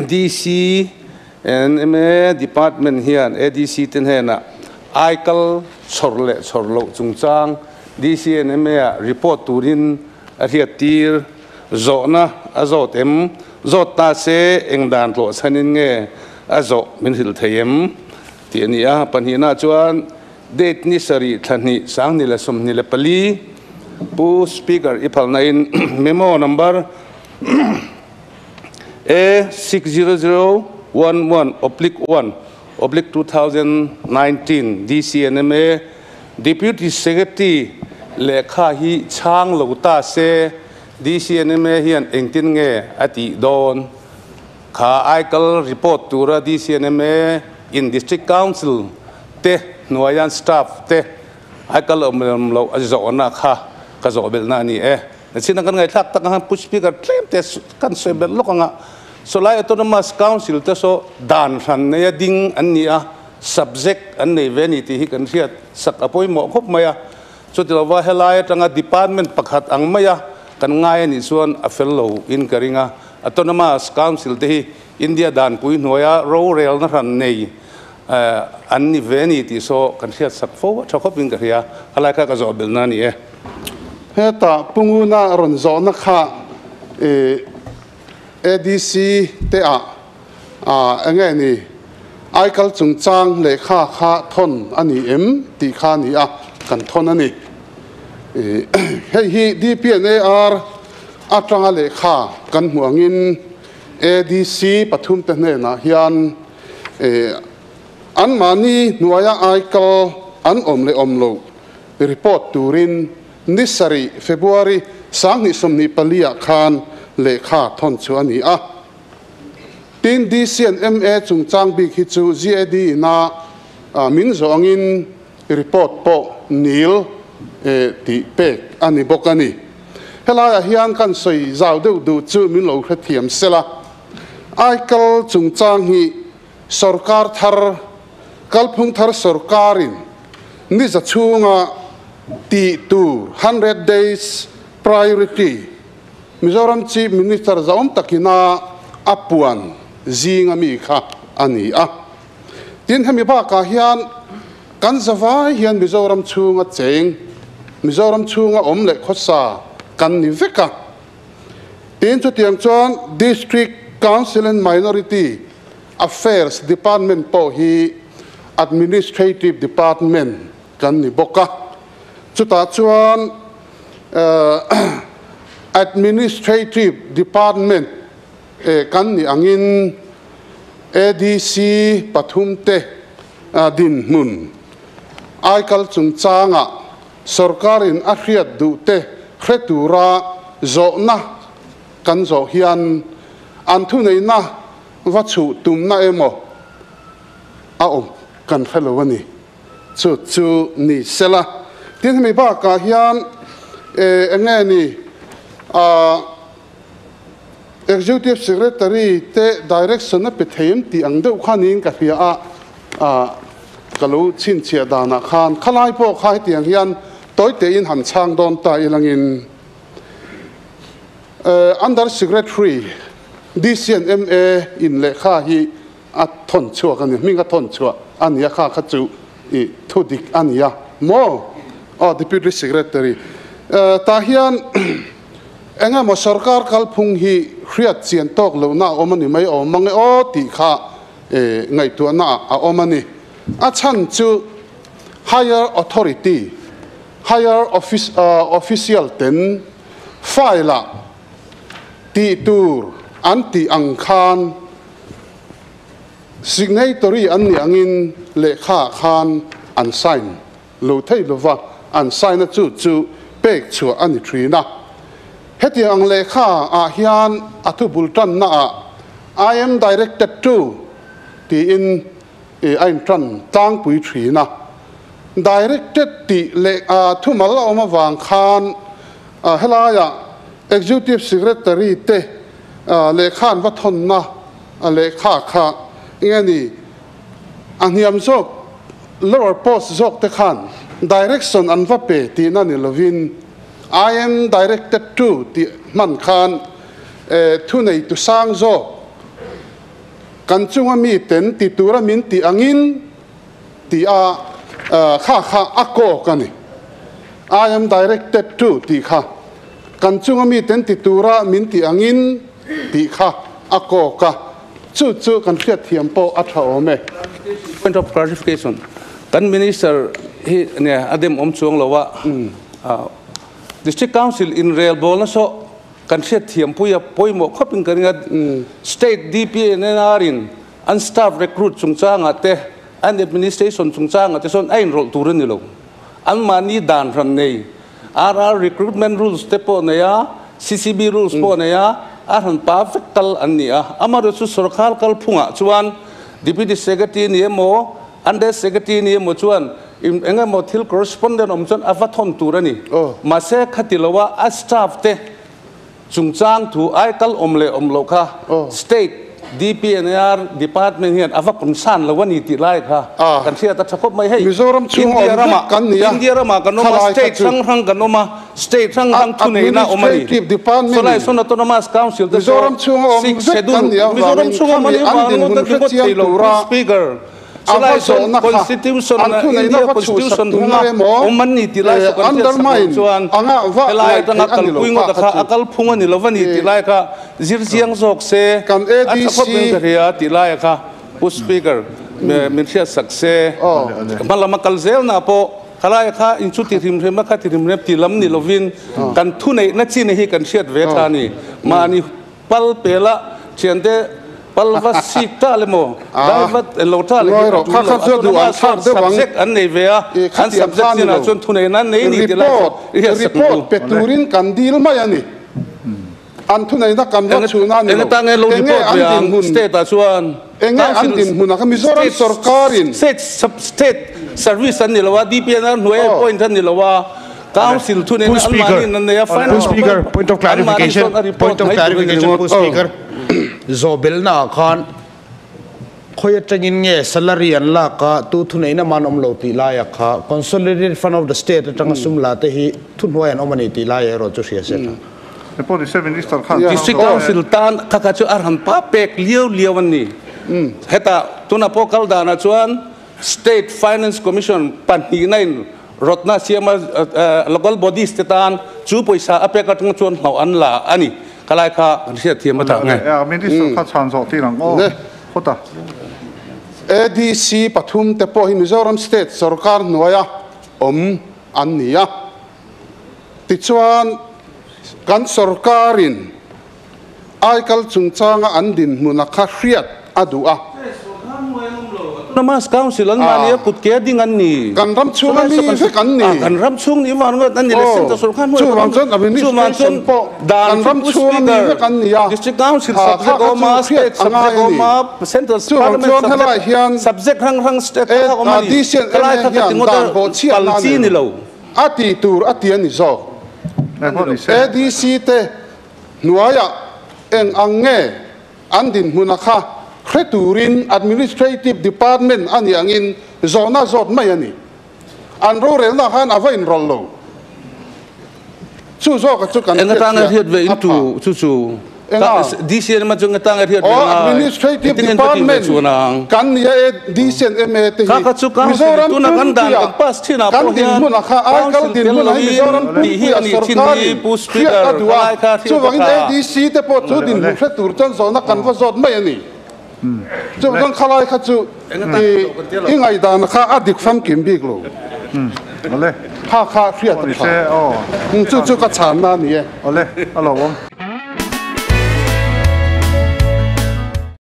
DC and MA Department hian ADC te hnenah aikal chhawr leh chhawr loh chungchang DC and MA ah report turin a hriattir. Zawhna a zawt em? Zawt ta se eng dan tlawh chhanin nge a zawh min hrilh thei em? tih a ni a. Pahnihna chuan date ni sarih thla hnih 2024 Pu Speaker i phalna in memo number A 60011/1/2019 DCNMA Deputy Secretary lehkha hi chhang lo ta se DCNMA hian engtin nge a tih dawn? Kha aikal report tura DCNMA in District Council te hnuaian staff te aikal awm lem loh a zawhna kha ka zawh belhna a ni e. Nachhin a kan ngaihthlak tak ang khan Pu Speaker tlem te kan sawi belh lawk ang a, sawlai Autonomous Council te saw dan hran neia ding an ni a, subject an nei ve a ni tih hi kan hriat sak a pawimawh khawp mai a. Chuti lova helai atanga department pakhat ang maia kan ngai a nih chuan a fel lo in ka ring a. Autonomous Council te hi India danpui hnuaia rorelna hran nei an ni ve a ni tih saw kan hriat sak fo a tha khawp in ka hria. Helai kha ka zawh belhna a ni e. Heta Punguna rawn zawhna kha ADC te ah enge ni aikal chungchang lehkha kha thawn a ni em tih kha a ni a, kan thawn a ni. Hei hi DPNAR atanga lehkha kan hmuh angin ADC pathum te hnenah hian anmahni hnuaia aikal an awm leh awm loh report turin ni sarih February 2024 ah khan lehkha thawn chu a ni a. Tin, DC and MA chungchang bik hi chu GAD ina min zawh angin report pawh nil tih pek a ni bawk a ni. Helaiah hian kan sawi zau deuh duh chu min lo hrethiam sela. Aikal chungchang hi Sorkar thar, kalphung thar sorkarin ni za chhunga tih tur, 100 days priority, Mizoram Chief Minister zahawm takina a puan zinga mi kha a ni a. Tin, hemi bakah hian kan zavai hian Mizoram chhunga cheng, Mizoram chhunga awm leh khawsa kan ni vek a. Tin, chutiang chuan District Council and Minority Affairs Department pawh hi Administrative Department kan ni bawk a. Chutah chuan Administrative Department kan nih angin ADC pathum te dinhmun aikal chungchangah sorkarin a hriat duh te hre tura zawhna kan zawh hian an thuneihna va chhuh tumna emaw a awm kan hre lo a ni. Chu chu ni sela. Tin, hemi bakah hian eng nge ni Executive Secretary te direction a pe thei em tih ang deuh kha niin ka hria a, ka lo chhinchhiah danah khan khalai pawh kha hetiang hian tawi tein han chhang dawn ta ilangin Under Secretary DC and MA in lehkha hi a thawn chhuak a ni, hming a thawn chhuah a ni a, kha kha chu i thu dik a ni a maw? Aw Deputy Secretary tah hian eng emaw sorkar kalphung hi hriat chian tawk lohna a awm a ni mai awm mang e aw tih kha ngaihtuahna ah a awm a ni. A chhan chu higher authority, higher office official ten file ah tih tur an tih ang khan signatory an nih angin lehkha ah khan an sign lo thei lova, an sign a chu chu pek chhuah a ni thin a. Hetiang ang lehkha ah hian a thu bul tanna ah I am directed to tiin a intan tlangpui thin a. Directed tih leh thumal a awm avang khan helaiah Executive Secretary te lehkha an va thawnna lehkha kha eng nge ni a hniam zawk lower post zawk te khan direction an va pe tihna ni lovin I am directed to tih hman khan thunei tu sang zawk. Kan chunga mi ten ti tura min tih angin tih a kha kha a kawk a ni. I am directed to tih kha kan chunga mi ten ti tura min tih angin tih kha a kawk a, chu chu kan hriatthiam pawh a tha awm e. Point of clarification, Kan Minister hi nia a dem awm chuang lo a, District Council inrelbawlna saw Kan hriatthiam pui a pawimawh khawp in ka ring a, State DPNR in an staff recruit chungchangah te, an administration chungchangah te sawn a inrawlh tur a ni lo. Anmahni dan hran nei, RR recruitment rules te pawh nei a, CCB rules pawh nei a, a hran pa vek kal an ni a. Amaherawhchu chu sorkar kalphungah chuan Deputy Secretary ni emaw, Under Secretary ni emaw chuan eng emaw thil correspondent awm chuan a va thawn tur a ni. Mahse khati loa a staff te chungchang thu ai kal awm leh awm loh kha State DPNR Department hian a va concern lo a ni tih lai kha kan hriat a tha khawp mai. Hei India ramah India ramah kan awm a, state hrang hrang kan awm a, state hrang hrang thuneihna awm a ni. Sawlai sawn Autonomous Council te saw Sixth Schedule Mizoram chhunga awm a nih vang ringawt a ti ngawt thei lo Pu Speaker. A va zawhna kha an thuneihna va chhuhsak tumna emaw undermine anga va ngaih theih a ni lo kha kha chu. Kan ADC Pal pela thiante pal va sik ta le maw dai va lo ta le hi a tul lo a tuna chuan subject an nei ve a an subject chinah chuan thuneihna an nei ni ti lai chu i hian sak report pe turin kan dil mai a ni an thuneihna kan va chhun a ni lo Engata nge lo enge report an ve ang dinhmun state ah chuan enge an council dinhmun a kha Mizoram state sorkarin state state service an ni lo a DPNR hnuai aw appoint an ni lo a Council thu Pu nena Speaker, anmahni an nei a, Pu finance Speaker, point of anmahni clarification, chuan a report point of mai tur a ni clarification, ringawt. Pu Speaker, Zawhbelna ah khan khawi atangin nge salary an lak a, tu thuneihna man awm lo tih lai ah kha Consolidated Fund of the State atanga sum la te hi thuhnuai an awm a ni tih lai erawh chu hria se tha. District Council tan kha kha chu a ran pa pek liau liau an ni. Hetah tunah pawh kal danah chuan State Finance Commission pahnihna in rawtna siama local bodies te tan chu pawisa a pek atang chuan hlauh an la a ni. Ka lai kha kan hriat thiam a tak nge. ADC pathum te pawh hi Mizoram State sorkar hnuaia awm an ni a. Tichuan kan sorkarin Aikal chungchanga an dinhmun a kha hriat a duh a. Autonomous Council an mahni a kut ke a ding an ni. Kan ram chhunga mi vek an ni. Kan ram chhung nih vang ringawt an ni le Central Sorkar hnuai Chuvang chuan administration pawh kan ram chhunga mi vek an ni a. District Council subject a awm a, State subject a awm a, Central Chuvang chuan helai hian subject hrang hrang state kha awm a ni. Helai kha ka ti ngawt a, pal chi ni lo. A ti tur a ti a ni zawk. ADC te Hnuaiah eng ang nge an dinhmuna kha hre turin Administrative Department a nih angin zawhna zawt mai a ni. An rorelna khan a va inrawlh lo. Chu zawka chu kan Eng atanga hriatchhiah hriat ve a in tu pha. chu chu. Enga? DCNM chu eng atanga hriat ve Aw, ngai? Administrative Engtin nge an va tih ve Department chuan ang? kan ni a e, DCNMA te Kha hi kha chu council Mizoram tuna kan dan pumpuia kan pass thinah kan pawh hian dinhmuna kha Aikal council tel dinhmuna hi lovin Mizoram tih hi pumpuia a nih thin hi sorkarin Pu hriat Speaker a duh a, khalai kha hriat a chuvangin tha. ADC te pawh chu dinhmun hre tur chuan zawhna kan va zawt mai a ni. Chuvang khalai kha chu i ngaihdan kha a dik famkim bik lo. Kha kha hriat a tha. Chu chu ka chhanna a ni e.